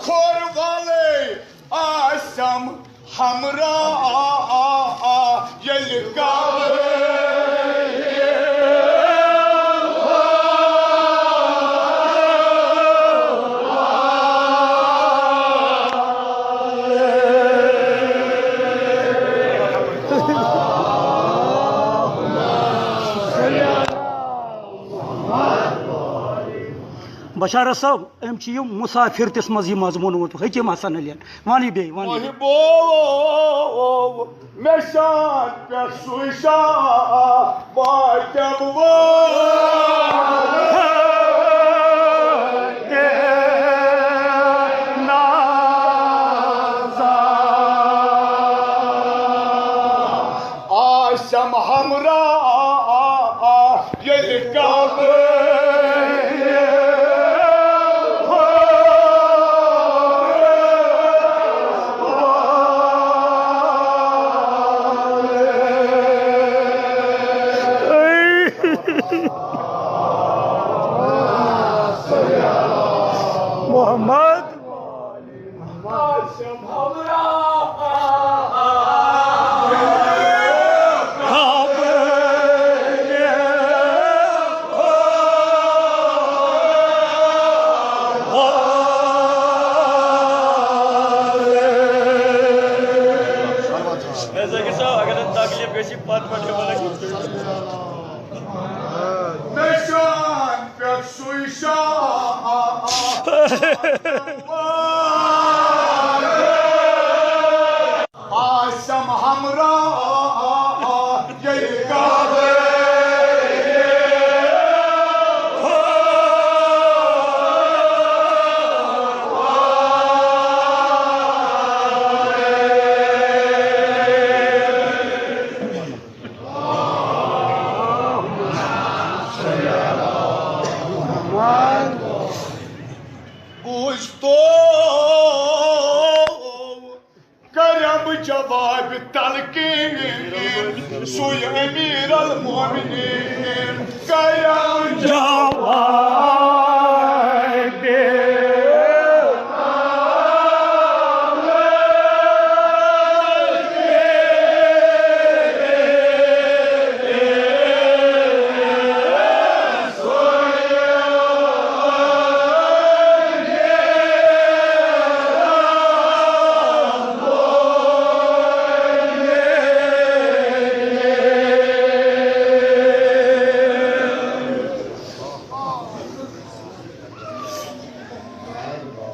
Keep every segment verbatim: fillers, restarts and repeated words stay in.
کھۄر والے آسم ہمراہ ییٚلہِ کعبہٕ۔ بشارت صٲب، أمۍ چھِ یہِ مسافر تِس منٛز یہِ مضموٗن ووٚنمُت، حکیم حسن علیَن۔ وَن یہِ بیٚیہِ، وَن یہِ بیٚیہِ۔ محبوب، مےٚ شان پٮ۪ٹھ سُے شاہ واتٮ۪م وٲتۍ نازا۔ آسم ہمراہ ییٚلہِ کعبہٕ۔ محمد۔ نہ، ذاکر صٲب، اگر نہٕ تکلیف گژھِ، پتہٕ پٮ۪ٹھ یِمن اَسہِ۔ نشان پٮ۪ٹھ سُے شاہ۔ آسم ہمراہ ییٚلہِ کعبہٕ۔ بوٗزتو کرم جواب تلقین، سُے امیر المومنین۔ کرم جواب۔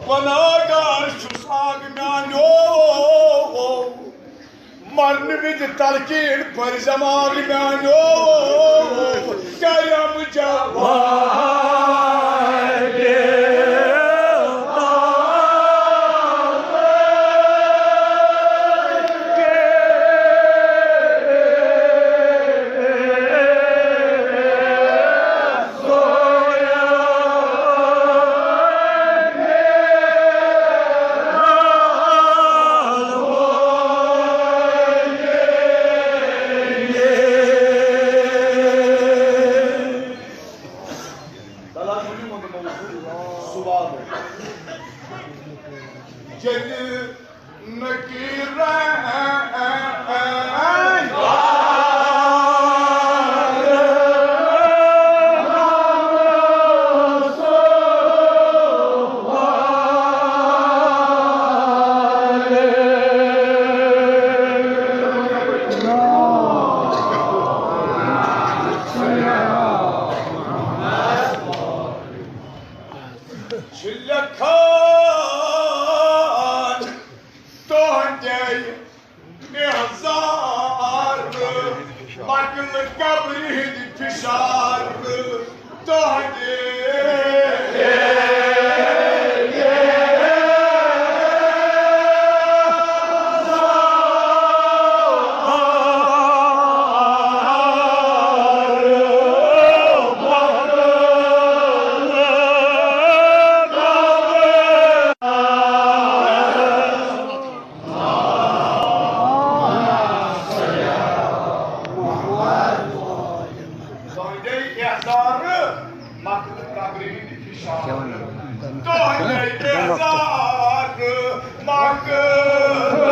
گۄناہگار چھُس آگ میانیو، مرنہٕ وِزِ تلقیٖن پٔرۍ زمانہٕ میانیو، کرم جواب۔ ییٚلہِ نکیرن چھِ لیکھان تُہنٛدے احضار، مۄکلہٕ قبرِ ہٕنٛدۍ فشار تُہنٛدے۔ تُہنٛدے احضار، مۄکلہٕ قبرِ تُہنٛدے احسان مقبول۔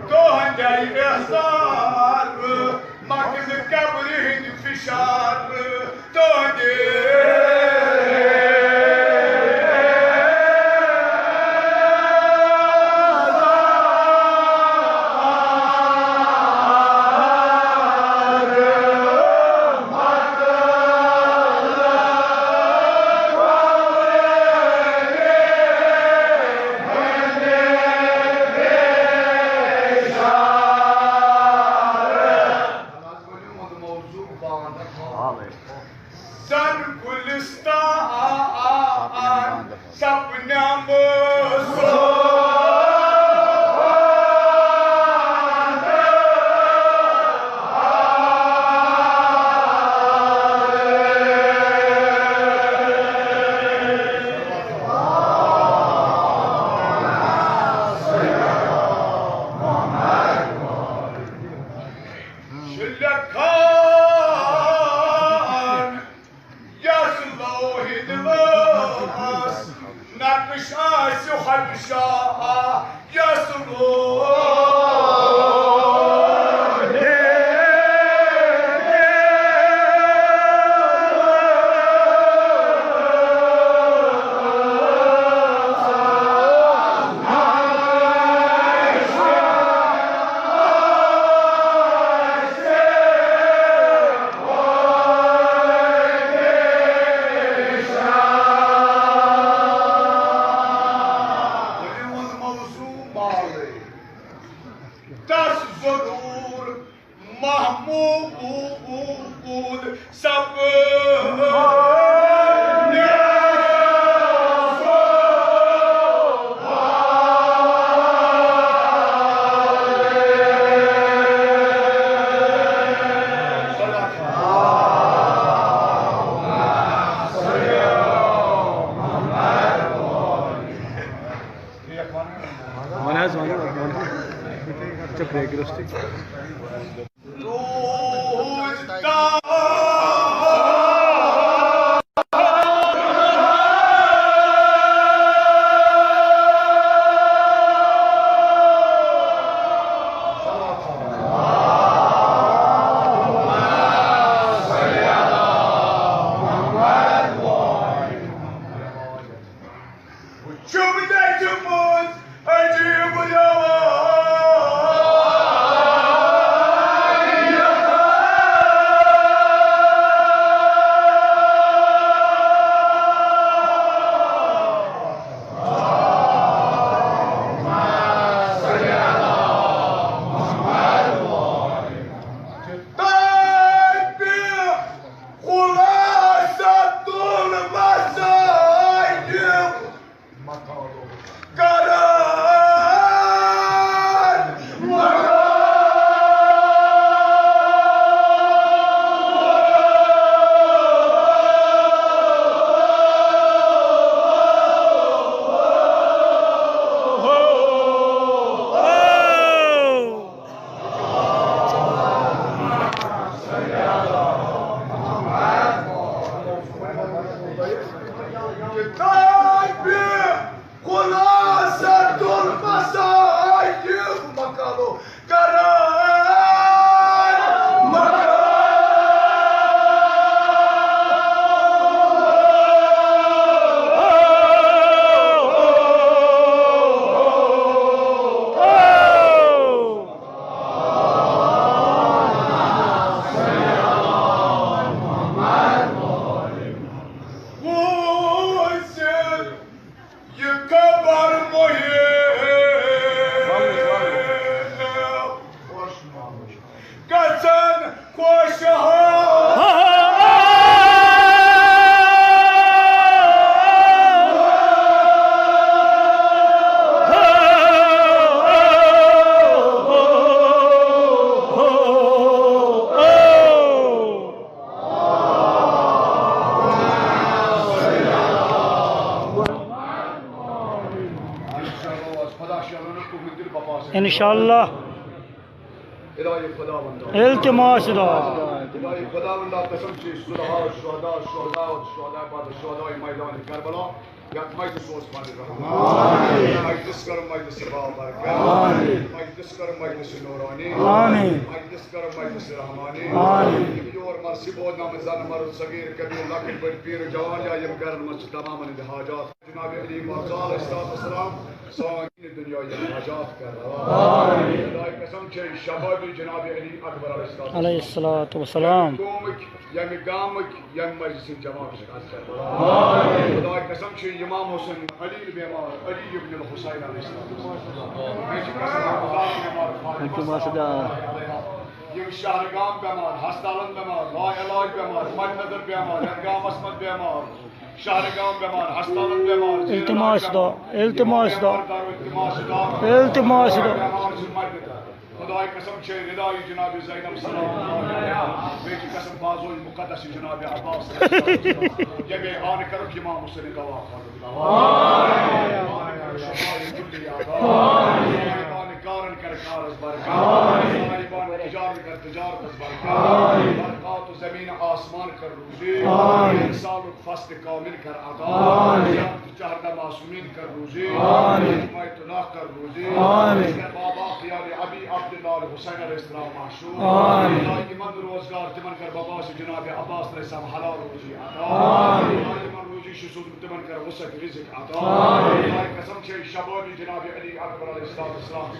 تُہنٛدے احسان مقبول قبرِ ہٕنٛدۍ فشار۔ زن گُلستان سپنمہٕ سون۔ چھُ لیکھان یَس لوہہِ دِلَس نقش آسہِ حبشہ، یَس لوہہِ تس ضرور محمود سب۔ وَن حظ، وَن، وَن۔ اچھا، break روٚستُے۔ انشاءاللہ۔ الہی خداوندا۔ التماس دعا۔ الہی خداوندا، قسم چھی صلحاء شہداء، شہداء، شہداء بعد شہداء میدان کربلا، یتھ مجلس اوس پننہِ رحمت۔ آمین۔ مجلس کر مجلس بابرکت۔ آمین۔ مجلس کر مجلس نورانی۔ آمین۔ مجلس کر مجلس رحمانی۔ آمین۔ یِم یور مرثی بوزناونہِ زن مرد صغیر کبیر لۄکٕٹۍ بٔڑۍ پیر جوان یا یِم گرن منٛز چھِ تمامن ہٕنٛدۍ حاجات۔ جناب علی مرتضی علیہ الصلوۃ والسلام سانہِ دنیاہٕکۍ حاجات کرناوان۔ آمین۔ خداے قسم چھے شبابی جناب علی اکبر علیہ الصلوۃ علیہ الصلوۃ والسلام۔ قومٕکۍ، ییٚمہِ گامٕکۍ، ییٚمہِ مجلسٕکۍ جماعت چھِ آز کربلا۔ آمین۔ خداے قسم چھے امام حسین خلیل بیمار، علی ابن الحسین علیہ الصلوۃ والسلام۔ مےٚ چھِ قسم خدا بیمار فاطمہ التماس دعا۔ یِم شہرگام بیمار، ہستالن بیمار، لا علاج بیمار، مدنظر بیمار، یتھ گامس منٛز بیمار، شہرگام بیمار، ہستالن بیمار، التماس دعا، التماس دعا۔ التماس دعا۔ التماس دعا۔ بیمار چھِ مدنظر۔ خداے قسم چھے ندای جناب زینب سلام اللہ علیہا۔ بیٚیہِ چھِ قسم بازوی مقدس جناب عباس۔ ییٚمے آنہٕ کٔرٕکھ امام حسین دوا خانُک دوا۔ آنہٕ کٔرٕکھ شفای کُلِ یادا۔ صاحبان کارن کر کارس برکت۔ صاحبان تجارت کر تجارتس برکت۔ برکات زمین آسمان کر روزی۔ آمین۔ سالک فصل کامل کر عطا۔ آمین۔ چہردہ معصومین کر روزی۔ آمین۔ بیت اللہ کر روزی۔ آمین۔ بابا خیال ابی عبداللہ الحسین علیہ السلام معشوق۔ آمین۔ یِمن روزگار تِمن کر بابا سے جناب عباس علیہ السلام حلال روزی عطا۔ آمین۔ یِمن روزی شُہ سوزمُت تِمن کر وسعت رزق عطا۔ آمین۔ قسم چھے شبابی جناب علی اکبر علیہ السلام۔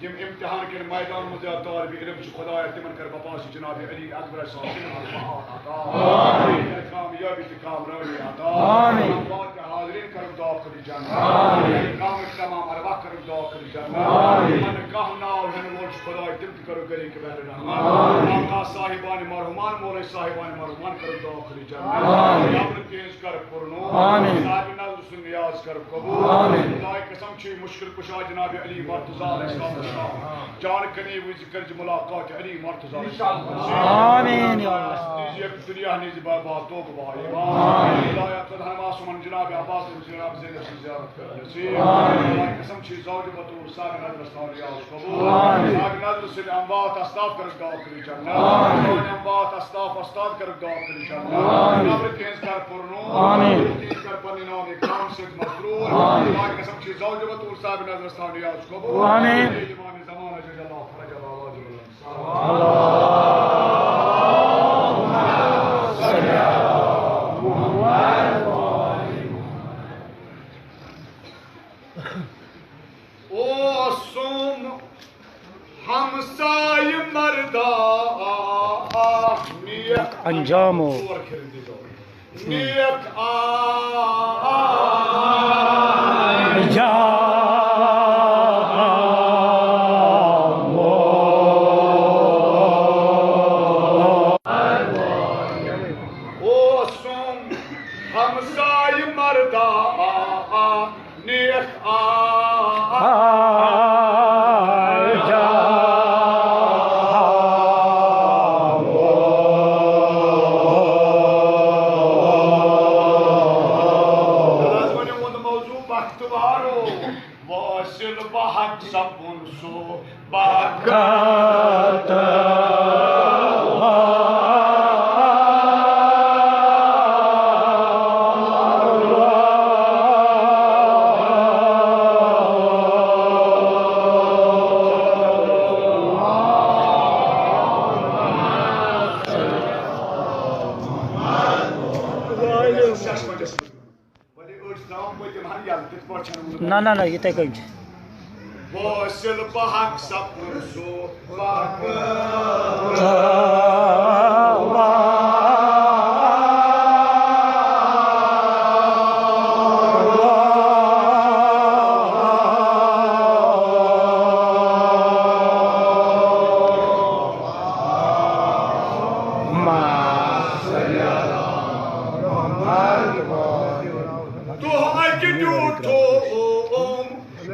یِم امتحان کٮ۪ن میدان منٛز یا طالب علم چھِ خدایا، تِمن کر بپاس جناب علی اکبر صاحب سٕنٛدِ منٛز بہار عطا۔ آمین۔ کامیابی تہٕ کامرٲنی عطا۔ آمین۔ اموات تہٕ حاضرین کرن داخل جنت۔ آمین۔ گامٕکۍ تمام ارواح کرن داخل جنت۔ آمین۔ یِمن کانٛہہ ناو ہٮ۪نہٕ وول چھُ خدایا، تِم تہِ کرو گرِکۍ بہر رحمت۔ آمین۔ آقا صاحبان مرحومان، مولوی صاحبان مرحومان کرن داخل جنت۔ آمین۔ قبر تِہنٛز کر پُرنور۔ آمین۔ صاحب نظر سُنٛد نیاز کر قبول۔ آمین۔ خداے قسم چھُ مشکل کشا جناب علی مرتضی علیہ السلام۔ جان کنی وز کرج ملاقات علی مرتضی علیہ السلام۔ آمین یا اللہ۔ دیزی یک دنیا نیزی بابا توب با ایمان۔ آمین۔ خدایا خود ہنما سمن جناب عباس جناب زینب سے زیارت کر نصیب۔ آمین۔ خداے قسم چھُ زوج بطول صاحب نظر سان نیاز قبول۔ آمین۔ صاحب نظر سُنٛد اموات استاف کر داخل جنت۔ آمین۔ اموات استاف استاد کر داخل جنت۔ آمین۔ قبر تہنٛز کر پُرنور۔ آمین۔ تہنٛز کر پننہِ نام اکرام سۭتۍ مسرور۔ آمین۔ خداے قسم چھُ زوج بطول صاحب نظر سان نیاز قبول۔ آمین۔ امام زمانہ جل اللہ فرج اللہ واجب اللہ۔ اوسُم ہمسایہِ مردا نیک انجامو۔ ژور پھِرِ دیٖزیو۔ نیک انجامو۔ اوسُم ہمسایہِ مردا نیک آ۔ آز وۄنۍ ووٚن موضوع بختوارو، واصل بحق سپُد سُہ بخت۔ نہ، نہ، نہ، یِتھَے کٔنۍ چھِ۔ واصل بحق سپُد سُہ بخت۔ دۄہ اَکہِ ڈیوٗٹھوم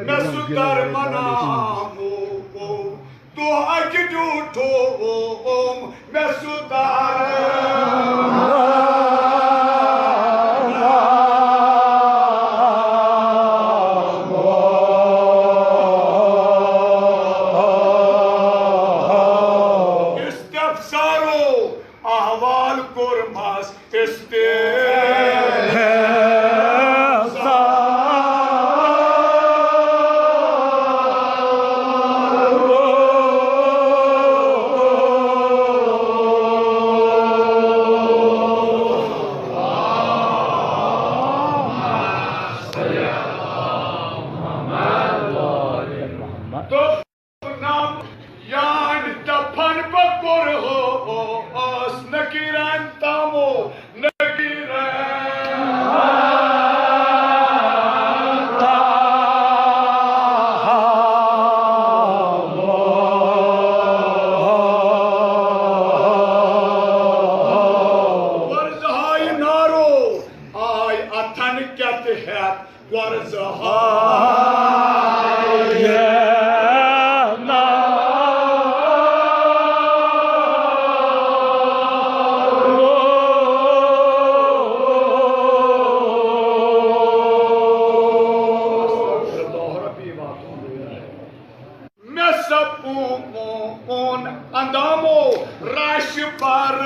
مےٚ سُہ درمنامو۔ دۄہ اَکہِ ڈیوٗٹھوم مےٚ سُہ درمنامو۔ پن پکور ہو اس نکیرن تامو نکیرن ورزہائی نارو آئی اتھن کیت ہیت ورزہائی مےٚ سپُن اندامو رش پر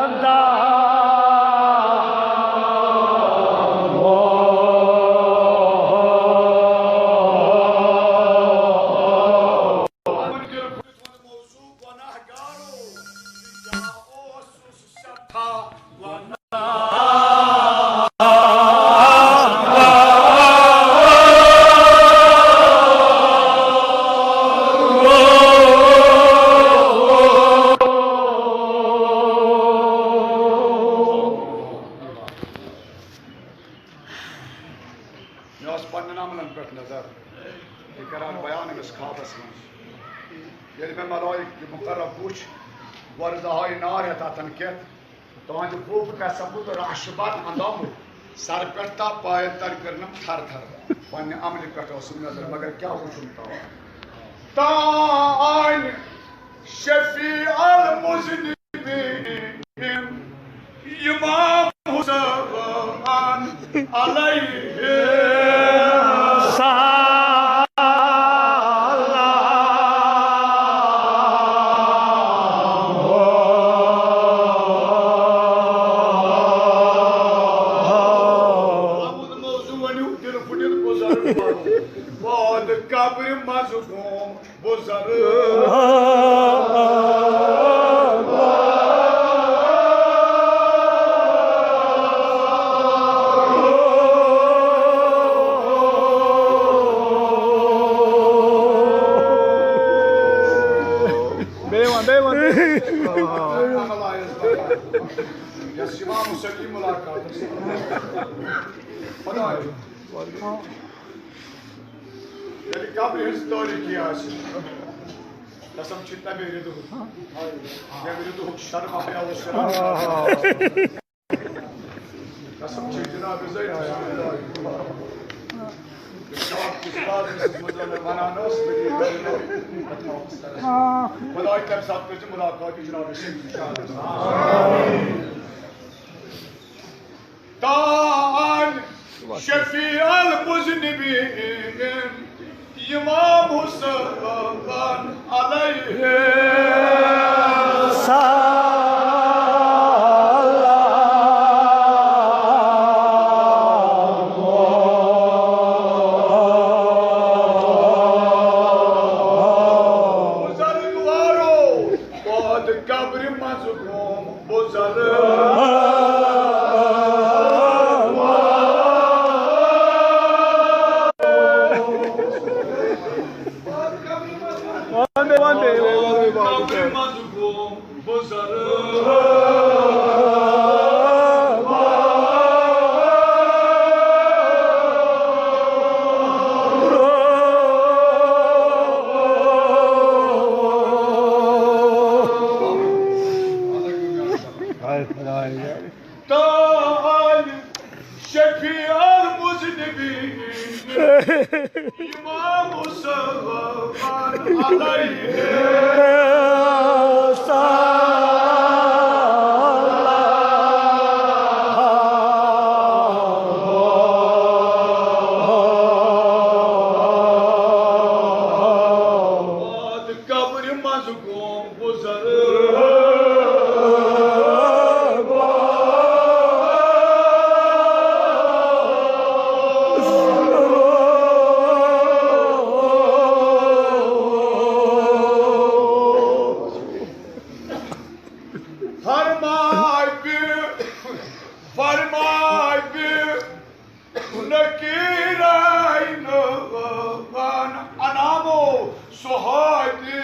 اندامو۔ موضوع گناہ گارو، یا اوسُس سٮ۪ٹھاہ گناہ۔ مےٚ ٲس پننٮ۪ن عملن پٮ۪ٹھ نظر، یہِ کران بیان أمِس خوابس منٛز۔ ییٚلہِ مےٚ ملائک یہِ مقرب وُچھ، وۄرزٕ ہاوِ نار ہٮ۪تھ اتھن کٮ۪تھ، تہنٛدِ خوفہٕ گژھن بہٕ تہٕ رعشہِ بن اندامُک، سر پٮ۪ٹھ تہٕ پایَن تام کٔرنم تھر تھر۔ پننہِ عملہِ پٮ۪ٹھ ٲسٕم نظر، مگر کیٛاہ وُچھُم تام؟ تام آنہِ شفیع المذنبین امام حسین علیہ السلام۔ موضوع ؤنِو دِل پھُٹِتھ بُزرگ پرو۔ بعد قبرِ منٛز گوم بُزرگ۔ بیٚیہِ وَن، بیٚیہِ وَن، بیٚیہِ وَن۔ یَس اِمام حُسین یہِ مُلاقات ٲس۔ خۄداے۔ ییٚلہِ قبرِ ہٕنٛز تٲریٖکی آسہِ، قسم چھِ تَمے رِدُہُک، ییٚمہِ رِدُہُک شرما پیالہٕ شراب۔ قسم چھِ جناب زید رسول اللہ۔ شام کِس بازرَس منٛز اگر وَنان ٲس، خۄداے تَمہِ ساتہٕ کٔرۍ زِ مُلاقات یہِ جناب سید شاہ۔ تان شفیع المذنبین امام حسین علیہ السلام۔ بُزرگوارو، پاد قبرِ منٛز گوم بُزرگ۔ وَن بیٚیہِ، وَن بیٚیہِ، وَن بیٚیہِ، وَن بیٚیہِ، وَن بیٚیہِ۔ قبرِ منٛز گوم بُزرگ۔ تان شفیع المذنبین امام حسین علیہ السلام۔ قبرِ منٛز گوم بُزرگ۔ فرماے بہِ، فرماے بہِ، نکیرن انامو سہادی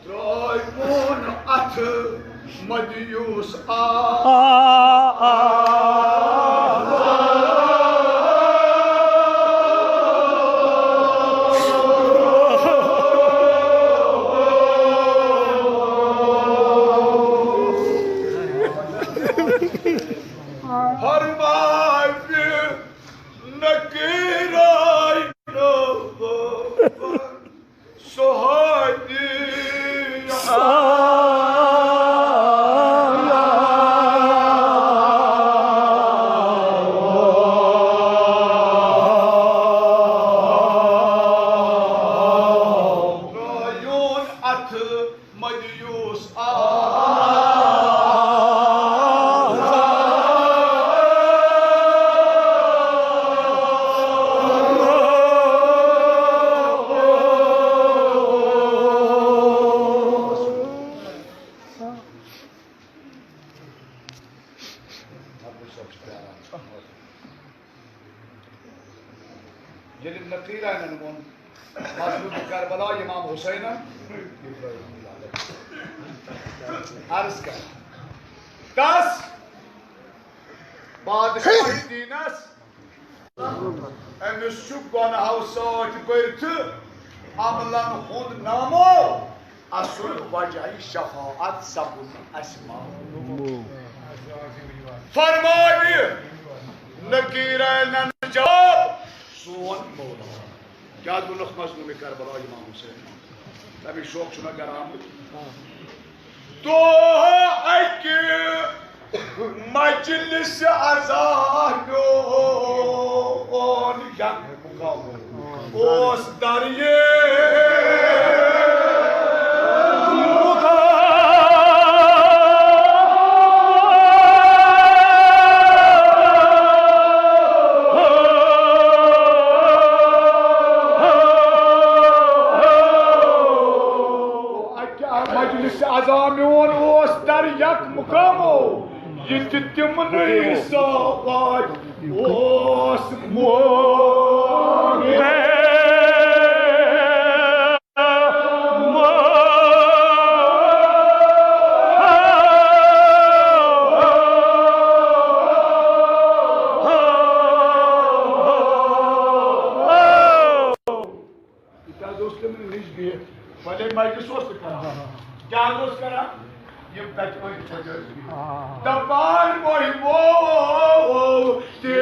ترٛٲوِن اَتھٕ مدیوس آ۔ فرماوِ نقیرائے نو سہادی ترٛٲوِن اَتھٕ مدیوس آ۔ ییٚلہِ نقیرائنن ووٚن مظلوم کربلا امام حسینن، عرض کر، تس بادشاہ دینس، أمِس چھُ گۄناہو سۭتۍ بٔرِتھ عملن ہُنٛد نامو۔ اصل وجہ شفاعت سبُن اسماء۔ فرمٲوِ نقیرینن جواب، سون مولا۔ کیٛاہ دُنکھ مظلوم کربلا امام حسین؟ تَمِچ شوق چھُنہ گرامٕتۍ۔ دۄہ اَکہِ مجلس عزا میون یک مقام اوس در یہ مقام۔ اَکہِ مجلس عزا میون اوس در یک مقامو، یہِ تہِ تِمنٕے سوال اوس مول۔ یہِ تہِ حظ اوس تِمن نِش بِہِتھ۔ بَلے مجلس اوس نہٕ کران۔ کیٛاہ حظ اوس کران؟ یِم تَتہِ ٲسۍ خۄش ٲسۍ بِہِتھ۔ دَپان، "وۄنۍ ووت تہِ۔"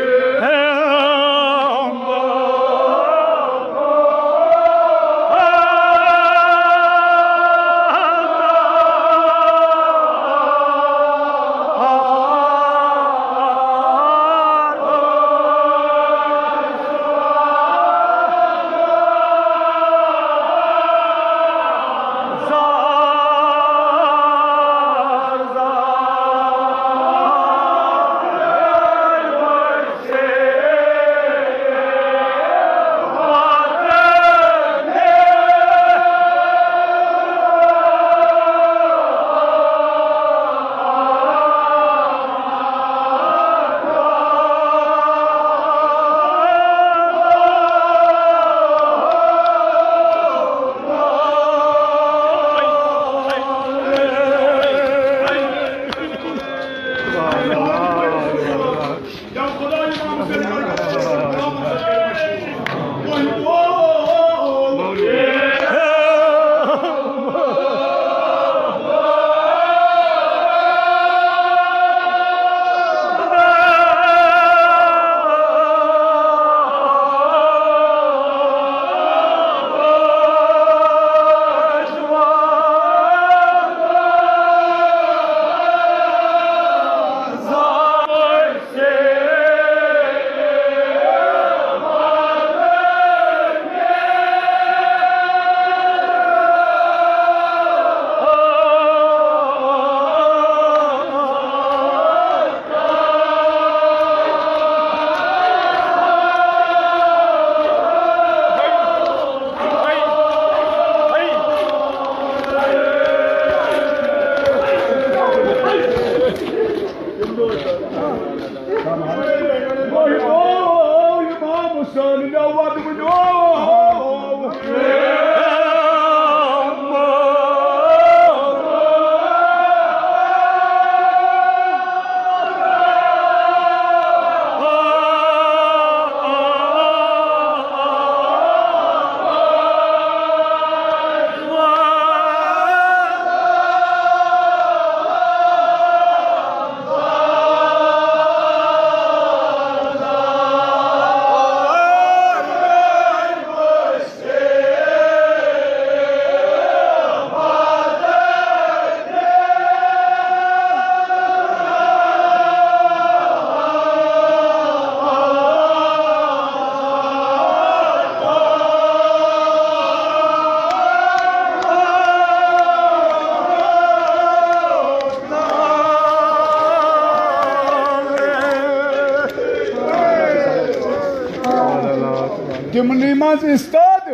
منٛز استاد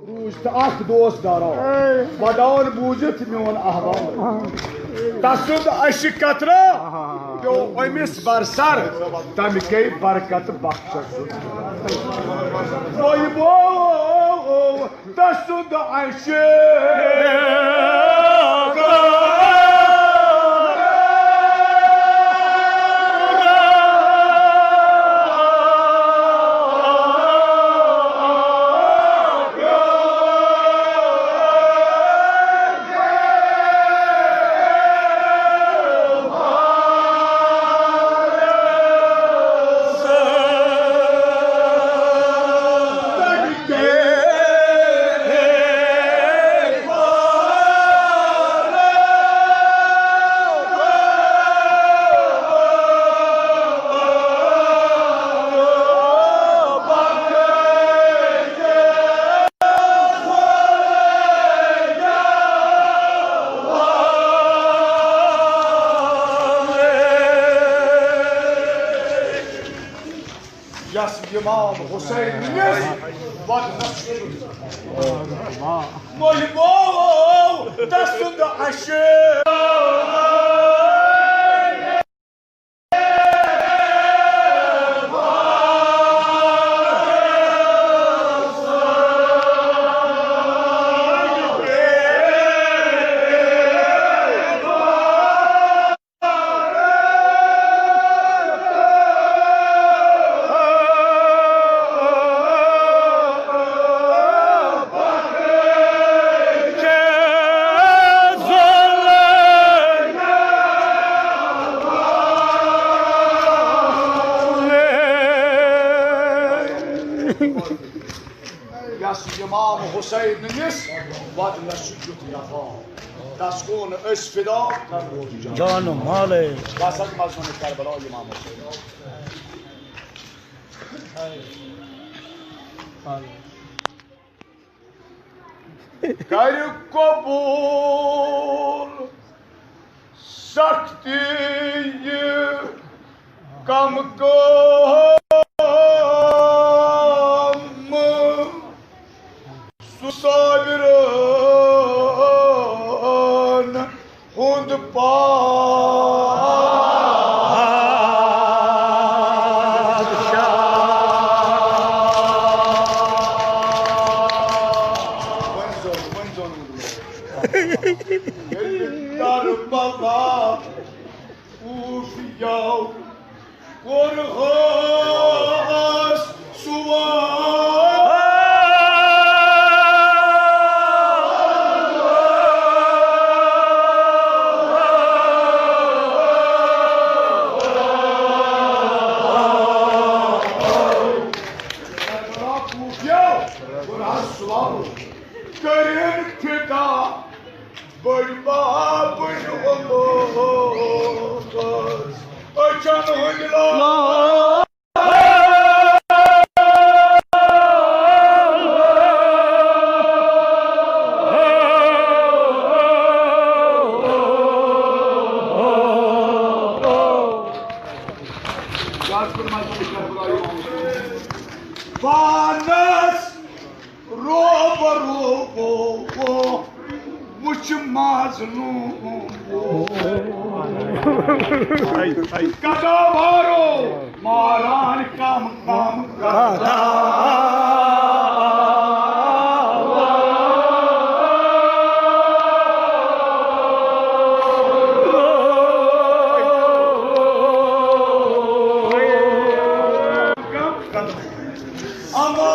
روٗز تہٕ اکھ دوست دارا۔ ودان بوٗزِتھ میون احوال۔ تسُنٛد اَشہِ قطرہ پیوٚو أمِس بر سر، تَمہِ گٔے برکت بخشس۔ وۄنۍ گوٚو تسُنٛد اَشہِ۔ یس امام حسین نِس ودنس چھُ۔ مٔلۍ گوٚو تسُنٛد اَشہِ۔ یس امام حسین نِس ودنس چھُ یُتھ نفع، تس کُن أسۍ فدا۔ جان و مال۔ بس حظ، مزٕ وَنہٕ کربلا امام حسین۔ کر قبول سختی کم کم، سُہ صابرن ہُنٛد پادشاہ۔ ؤنۍ زیو، ؤنۍ زیو نہٕ وُنہِ۔ ییٚلہِ کربلا کوٗفیو کوٚرہس سوال۔ کوٗفیو کوٚرہس سوال، کٔرِن فدا۔ بٔڑۍ بابٕنۍ ووٚنُس، أچھن ہٕنٛدۍ لال۔ پانس روبرو وُچھ مظلوم۔ کداوارو ماران کم کم کداوار۔ اما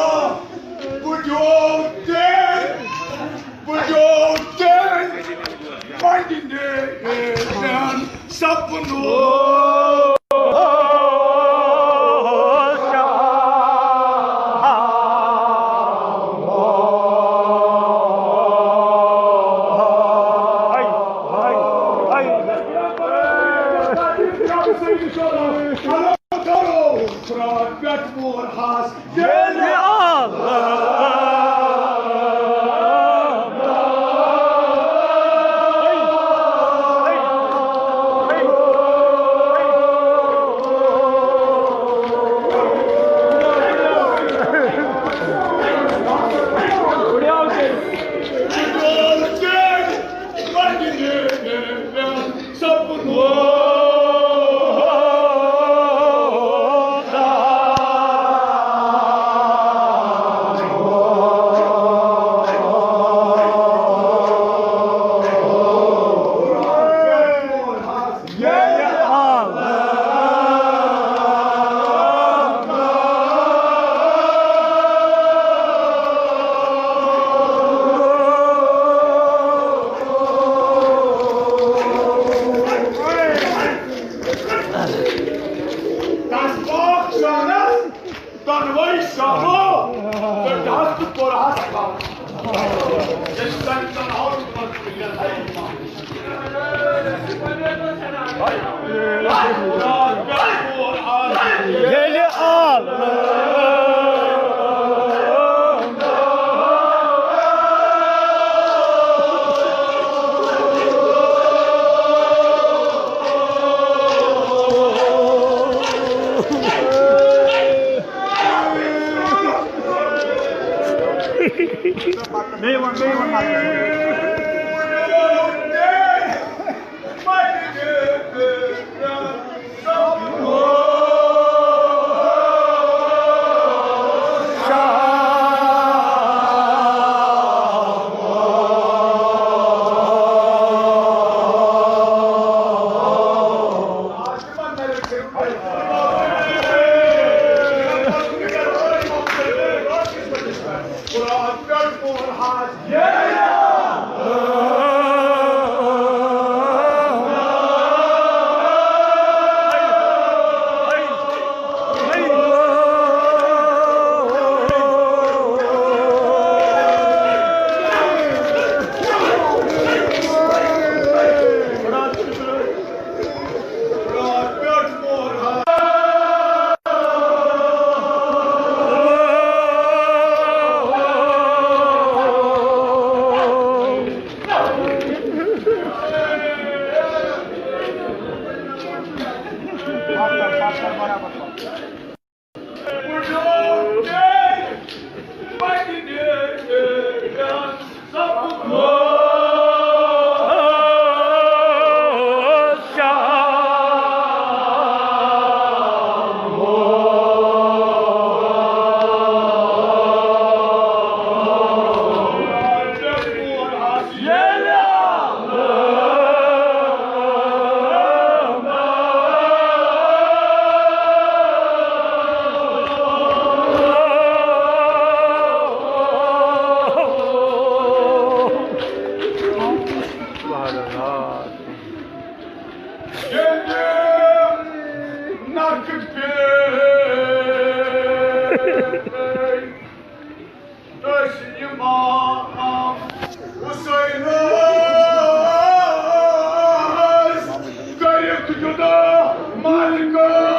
بہٕ دیوٗ تیٚلہِ، بہٕ دیوٗ تیٚلہِ پننٮ۪ن سپنو۔ کرو، خراب پٮ۪ٹھ مور ہاس۔ ییٚلہِ اللہ تَس پاک شانَس دۄنوَے شاہو ژٔٹہَس تہٕ کوٚرہَس کَم۔ ییٚلہِ زَن تَنہاوُن منٛز ییٚلہِ آو۔ نکھٕ پیٚیہِ أسۍ اِمام حُسینَس کٔرِتھ جُدا مالِکَس۔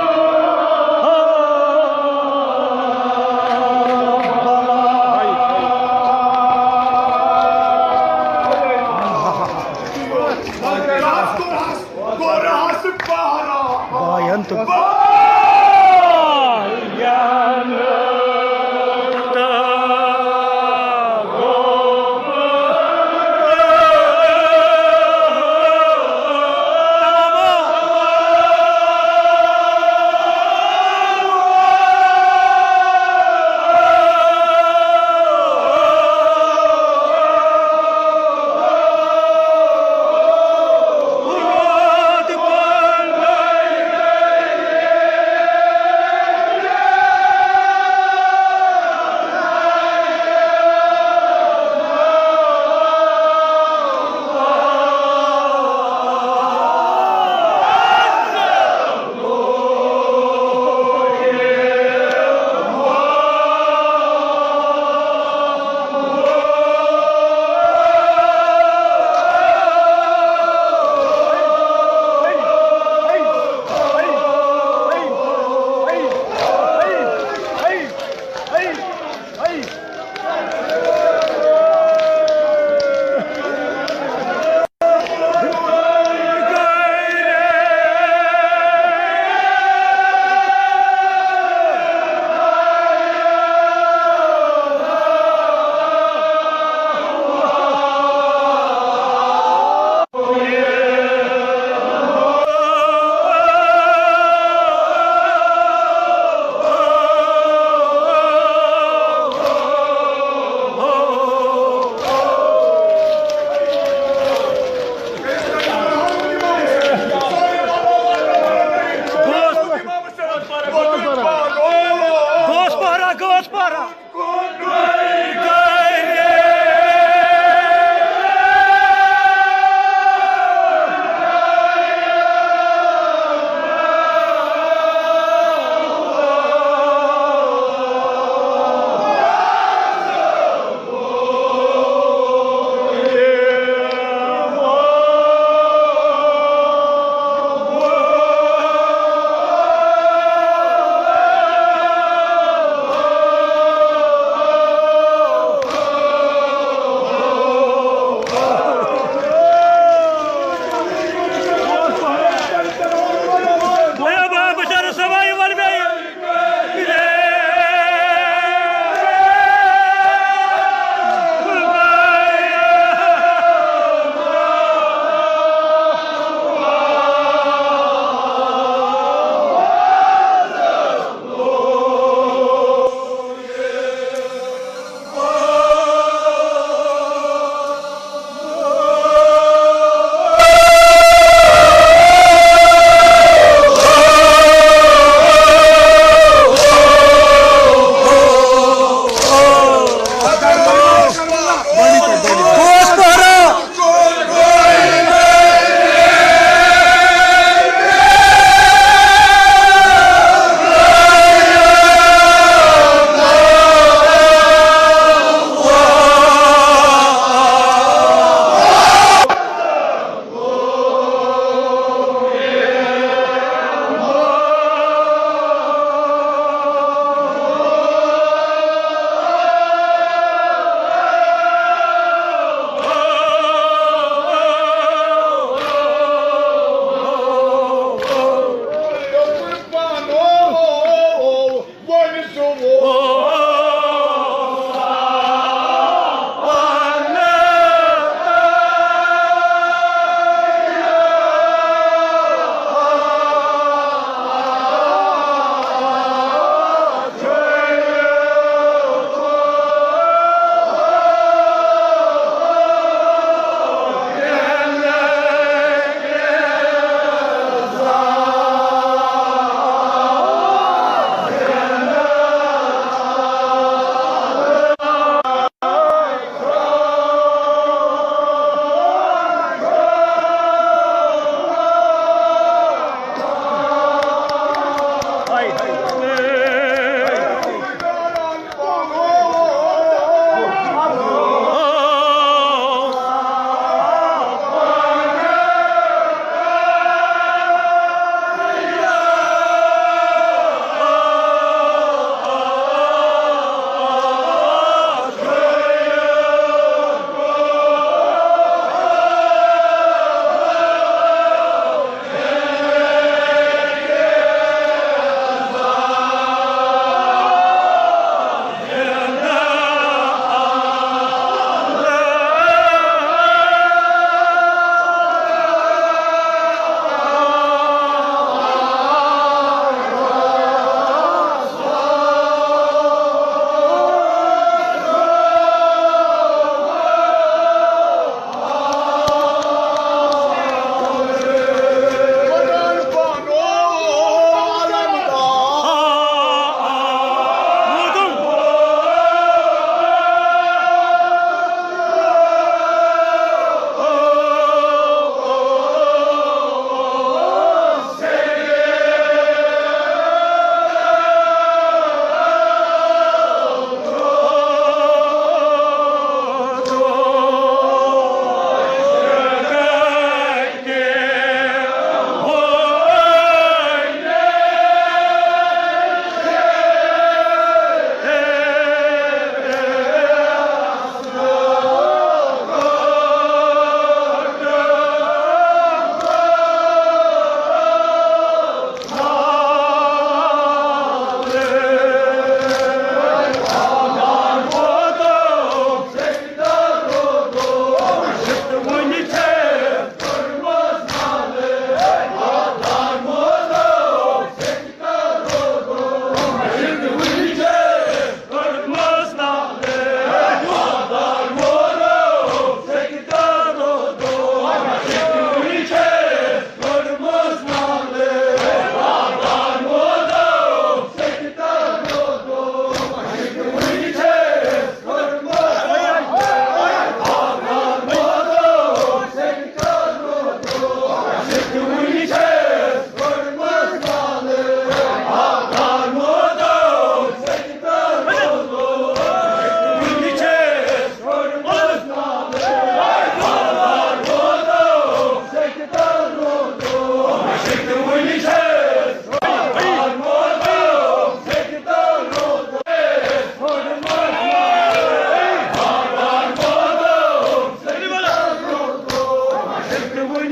بایَن تہٕ بایَن تہٕ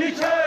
یہِ چھا